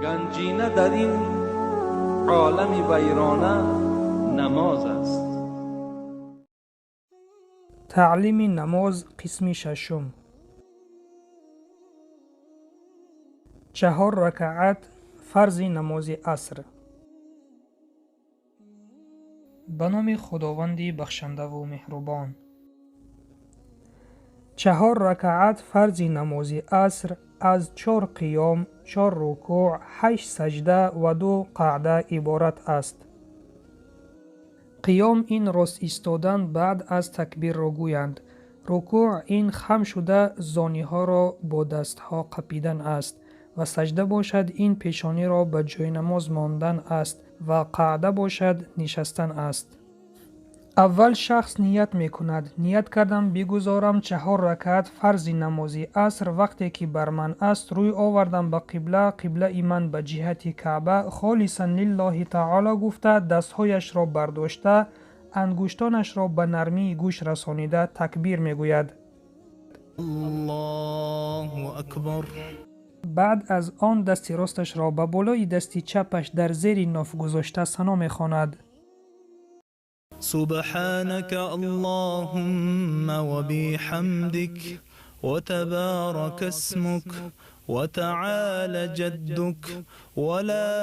Ганҷина дар ин олами вайрона намоз аст. Таълими намоз қисми шашум. 4 ракаат фарзи намози аср. Ба номи Худованди бахшандаву меҳрубон. 4 ракаат фарзи намози аср аз 4 қиём, 4 рукӯъ, 8 саҷда ва 2 қаъда иборат аст. Қиём ин рост истодан баъд аз такбирро гӯянд. Рукӯъ ин хам шуда зониҳоро бо дастҳо қапидан аст ва саҷда бошад ин пешониро ба ҷойнамоз мондан аст ва қаъда бошад нишастан аст. Аввал шахс ният мекунад. Ният кардам бигузорам 4 ракаат фарзи намози аср вақте ки бар ман аст рӯй овардам ба қибла, қиблаи ман ба ҷиҳати Каъба, холисан лиллоҳи таоло гуфта, дастҳояшро бардошта, ангуштонашро ба нармии гӯш расонида такбир мегӯяд. Аллоҳу акбар. Баъд аз он дасти росташро ба болои дасти чапаш дар зери ноф гузошта сано мехонад. سبحانك اللهم وبحمدك وتبارك اسمك وتعالى جدك ولا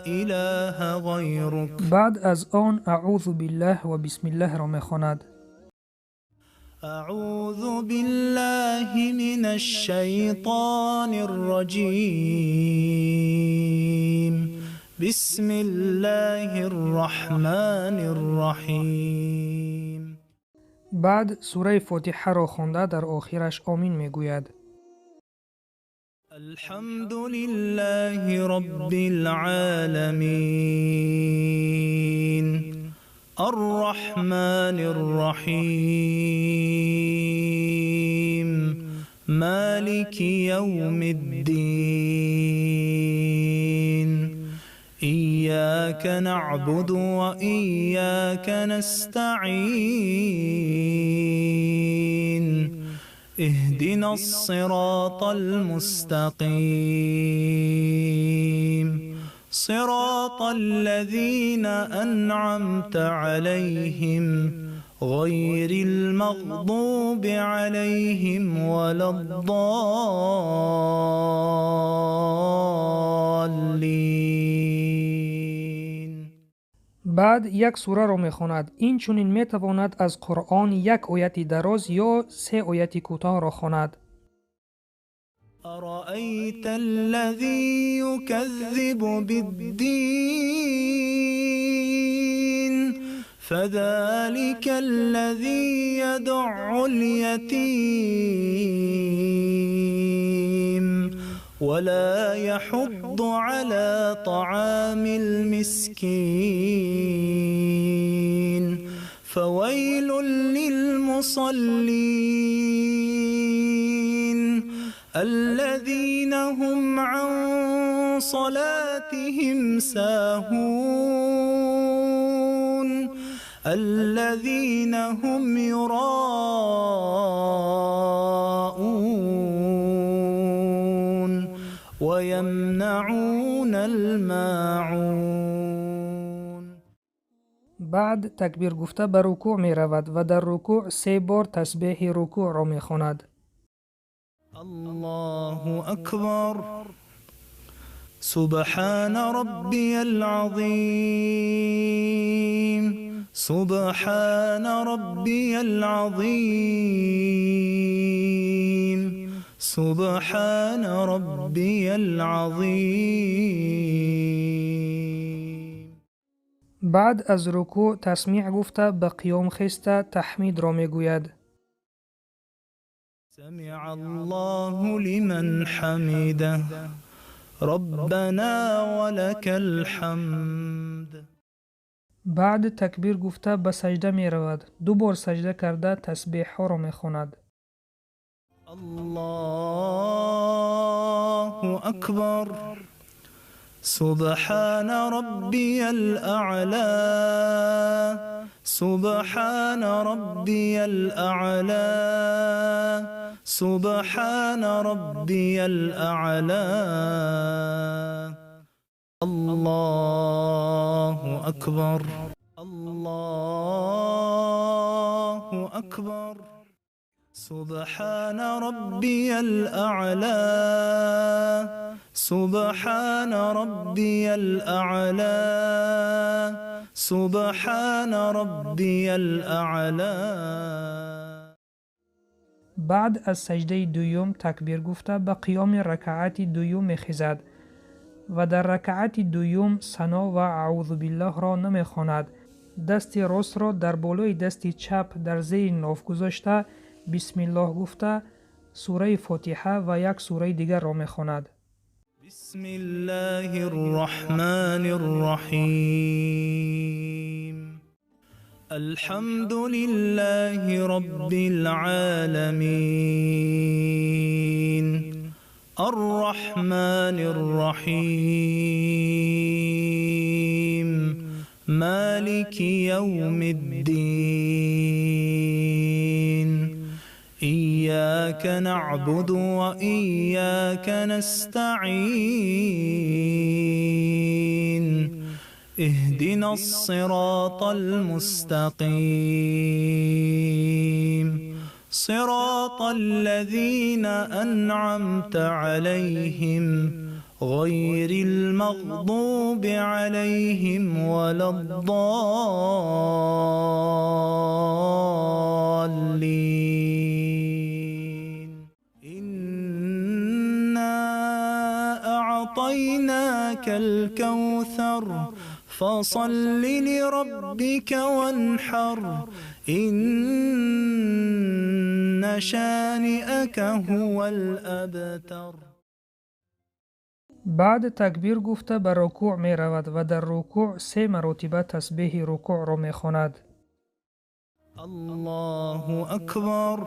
إله غيرك. بعد از آن اعوذ بالله و بسم الله را میخواند. اعوذ بالله من الشیطان الرجیم. بسم الله الرحمن الرحیم. بعد سوره فاتحه را خوانده در آخرش آمین میگوید. الحمد لله رب العالمین الرحمن الرحیم مالک یوم الدین إياك نعبد وإياك نستعين اهدنا الصراط المستقيم صراط الذين أنعمت عليهم غير المغضوب عليهم ولا الضالين. بعد یک سوره را میخواند. این چنین میتواند از قرآن یک آیت دراز یا 3 آیت کوتاه را خواند. أرأيت الذي يكذب بالدين فذلك الذي يدع اليتيم ولا يحض على طعام المسكين فويل للمصلين الذين هم عن صلاتهم ساهون الذين هم يراءون ويمنعون الماعون. بعد تکبیر گفته به رکوع می رود و در رکوع 3 بار تسبیح رکوع را می خواند. الله اکبر. سبحان ربی العظیم سبحان ربی العظیم سبحان ربی العظیم. بعد از رکوع تسمیع گفته به قیام خسته تحمید را میگوید. سمع الله لمن حمده ربنا ولك الحمد. بعد تکبیر گفته به سجده می رود. 2 بار سجده کرده تسبیح ها را می خواند. الله اکبر. سبحان ربی الاعلی سبحان ربی الاعلی سبحان ربي الأعلى. الله أكبر. الله أكبر. سبحان ربي الأعلى. سبحان ربي الأعلى. سبحان ربي الأعلى. баъд аз саҷдаи дуюм такбир гуфта ба қиёми ракаати дуюм мехезад ва дар ракаати дуюм сано ва аъузубиллоҳро намехонад. Дасти ростро дар болои дасти чап дар зери ноф гузошта, бисмиллоҳ гуфта, сураи Фотиҳа ва як сураи дигарро мехонад. بسم الله الرحمن الرحيم. الحمد لله رب العالمين. الرحمن الرحيم. مالك يوم الدين. إياك نعبد وإياك نستعين. اهدنا الصراط المستقيم. صراط الذين أنعمت عليهم غير المغضوب عليهم ولا الضالين. إنا أعطيناك الكوثر فصل لربك وانحر إن شانئك هو الأبتر. баъд такбир гуфта ба рукӯъ меравад ва дар рукӯъ се маротиба тасбеҳи рукӯъро мехонад. الله أكبر.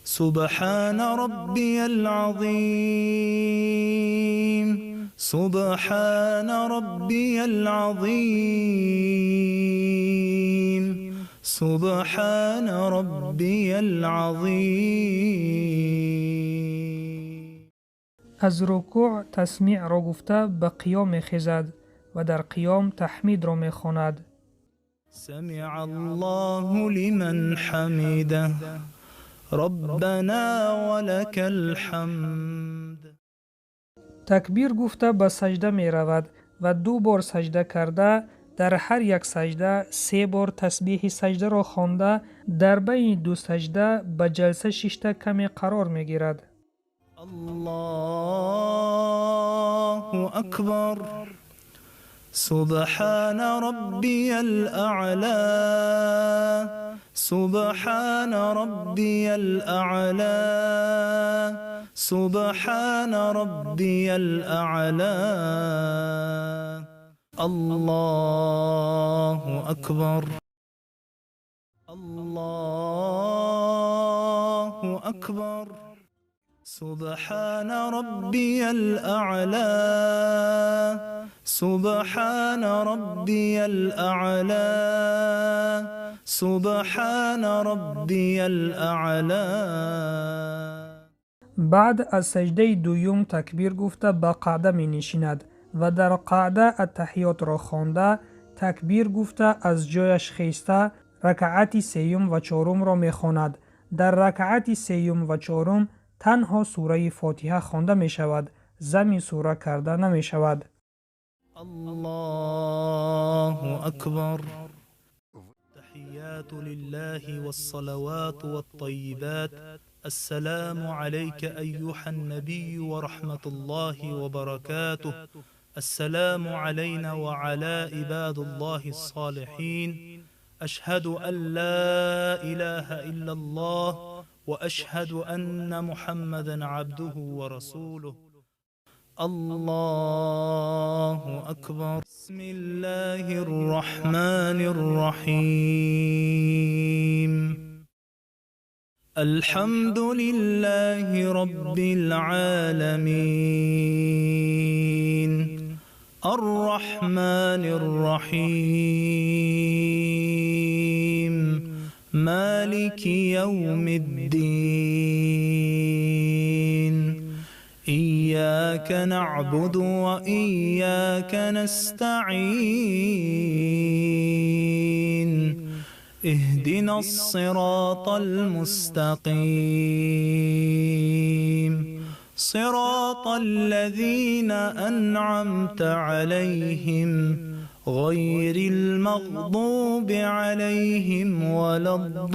سبحان ربي العظيم. سبحان ربي العظيم. سبحان ربي العظيم. аз рукӯъ тасмиъро гуфта ба қиём мехезад ва дар қиём таҳмидро мехонад. سمع الله لمن حمده. ربنا ولك الحمد. такбир гуфта ба саҷда меравад ва ду бор саҷда карда, дар ҳар як саҷда се бор тасбеҳи саҷдаро хонда, дар байни ду саҷда ба ҷалса шишта каме қарор мегирад. الله أكبر. سبحان ربي الأعلى. سبحان ربي الأعلى. سبحان ربي الأعلى. الله أكبر. الله أكبر. سبحان ربي الأعلى. سبحان ربي الأعلى. سبحان ربي الأعلى. баъд аз саҷдаи дуюм такбир гуфта ба қаъда менишинад ва дар қаъда аттаҳиётро хонда, такбир гуфта аз ҷояш хеста ракаати сеюм ва чорумро мехонад. Дар ракаати сеюм ва чорум танҳо сураи Фотиҳа хонда мешавад, зами сура карда намешавад. الله أكبر. التحيات لله والصلوات والطيبات. السلام عليك أيها النبي ورحمة الله وبركاته. السلام علينا وعلى عباد الله الصالحين. أشهد أن لا إله إلا الله وأشهد أن محمدا عبده ورسوله. الله أكبر. بسم الله الرحمن الرحيم. الحمد لله رب العالمين. الرحمن الرحيم. مالك يوم الدين. إياك نعبد وإياك نستعين. اهدنا الصراط المستقيم. صراط الذين أنعمت عليهم غير المغضوب عليهم ولا الضالين.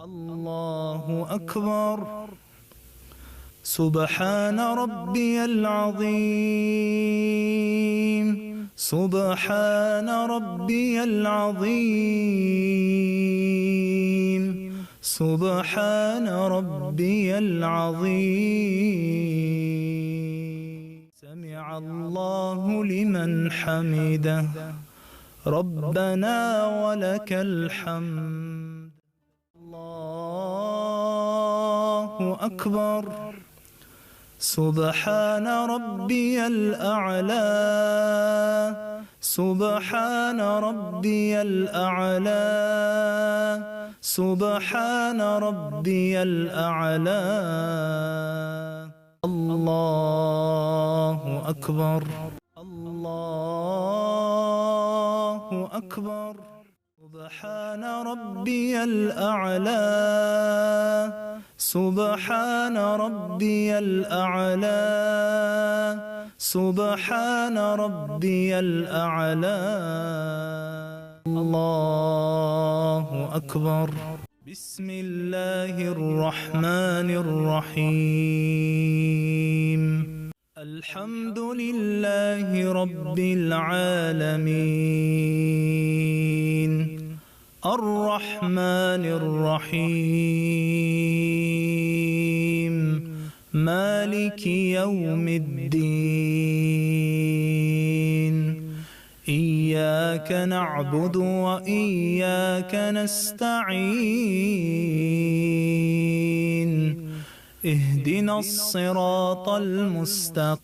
الله أكبر. سبحان ربي العظيم. سبحان ربي العظيم. سبحان ربي العظيم. سمع الله لمن حمده. ربنا ولك الحمد. الله أكبر. سبحان ربي الأعلى. سبحان ربي الأعلى. سبحان ربي الأعلى. الله أكبر. الله أكبر. سبحان ربي الأعلى. سبحان ربي الأعلى. سبحان ربي الأعلى. الله أكبر. بسم الله الرحمن الرحيم. الحمد لله رب العالمين. الرحمن الرحيم. مالك يوم الدين. إياك نعبد وإياك نستعين. اهدنا الصراط المستقيم.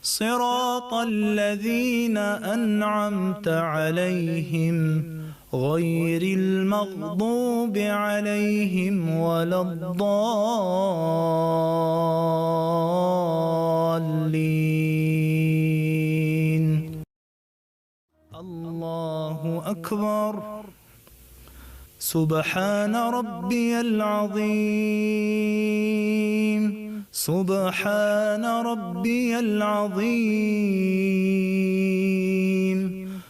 صراط الذين أنعمت عليهم غير المغضوب عليهم ولا الضالين. الله أكبر. سبحان ربي العظيم. سبحان ربي العظيم.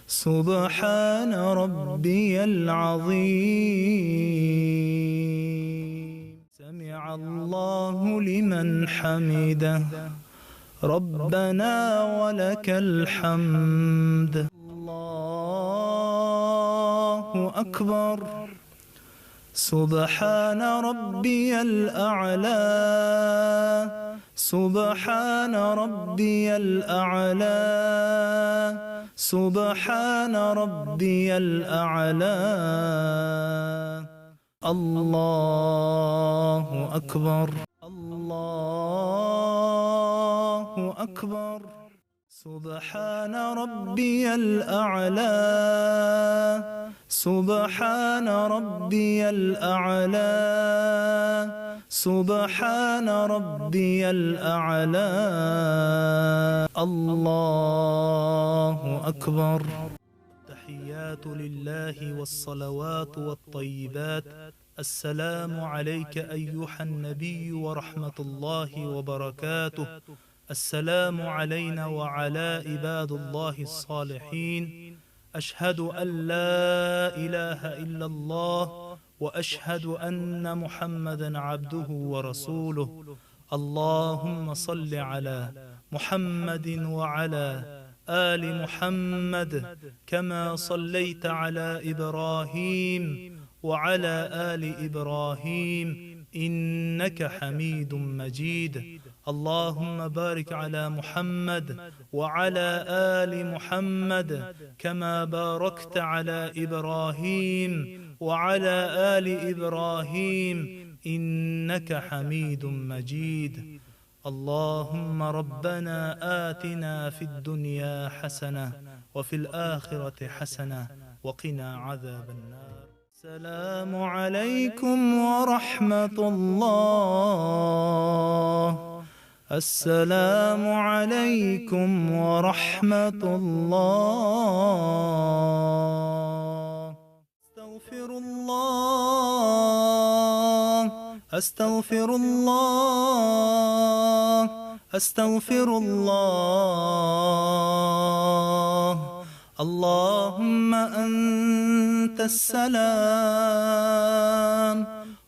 سبحان ربي العظيم. سمع الله لمن حمده. ربنا ولك الحمد. الله أكبر. سبحان ربي الأعلى. سبحان ربي الأعلى. سبحان ربي الأعلى. الله أكبر. الله أكبر. سبحان ربي الأعلى. سبحان ربي الأعلى. سبحان ربي الأعلى. الله أكبر. تحيات لله والصلوات والطيبات. السلام عليك أيها النبي ورحمة الله وبركاته. السلام علينا وعلى عباد الله الصالحين. أشهد أن لا إله إلا الله وأشهد أن محمدا عبده ورسوله. اللهم صل على محمد وعلى آل محمد كما صليت على إبراهيم وعلى آل إبراهيم إنك حميد مجيد. اللهم بارك على محمد وعلى آل محمد كما باركت على إبراهيم وعلى آل إبراهيم إنك حميد مجيد. اللهم ربنا آتنا في الدنيا حسنة وفي الآخرة حسنة وقنا عذاب النار. السلام عليكم ورحمة الله. السلام عليكم ورحمة الله. أستغفر الله، أستغفر الله، أستغفر الله. اللهم أنت السلام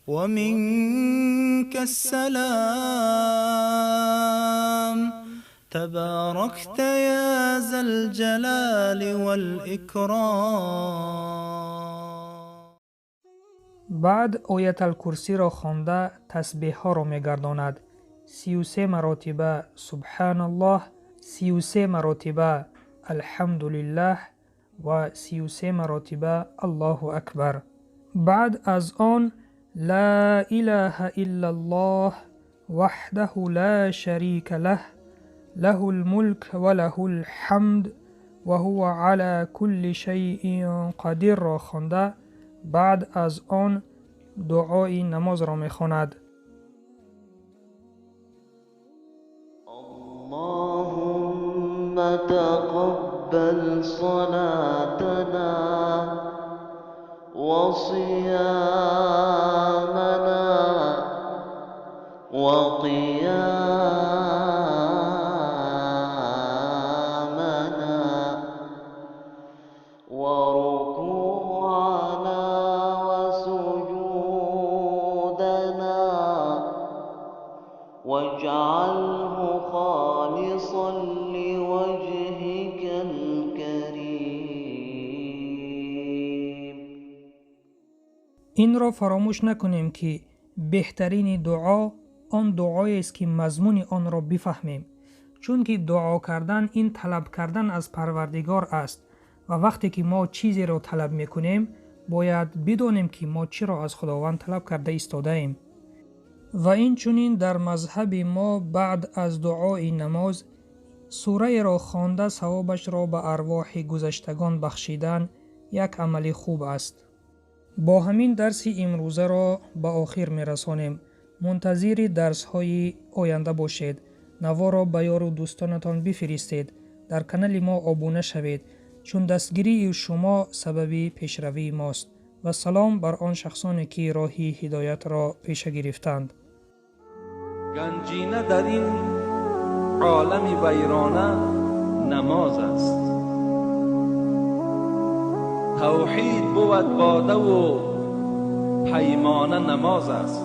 ومنك السلام، تباركت يا ذا الجلال والإكرام. Баъд Ояталкурсиро хонда, тасбеҳҳоро мегардонад: 33 маротиба Субҳаналлоҳ, 33 маротиба Алҳамдулиллаҳ ва 33 маротиба Аллоҳу акбар. Баъд аз он Ла илаҳа иллаллоҳ ваҳдаҳу ла шарика лаҳ, лаҳу лмулк ва лаҳу лҳамд ва ҳува ала кулли шайъин қадирро хонда, баъд аз он дуои намозро мехонад. اللهم تقبل صلاتنا وصيامنا وقيامنا وركوعنا وسجودنا، واجعله خالصا لوجهك الكريم. Инро фаромӯш накунем, ки беҳтарини дуо он дуоест, ки мазмуни онро бифаҳмем, чунки дуо кардан ин талаб кардан аз Парвардигор аст ва вақте ки мо чизеро талаб мекунем, бояд бидонем, ки мо чиро аз Худованд талаб карда истодаем. Ва инчунин дар мазҳаби мо баъд аз дуои намоз сураеро хонда, савобашро ба арвоҳи гузаштагон бахшидан як амали хуб аст. Бо ҳамин дарси имрӯзаро ба охир мерасонем. Мунтазири дарсҳои оянда бошед. Наворо ба ёру дӯстонатон бифиристед. Дар канали мо обуна шавед, чун дастгирии шумо сабаби пешравии мост. Ва салом бар он шахсоне, ки роҳи ҳидоятро пеша гирифтанд. Ганҷина дар ин олами вайрона намоз аст. Тавҳид бувад бодаву паймона намоз аст.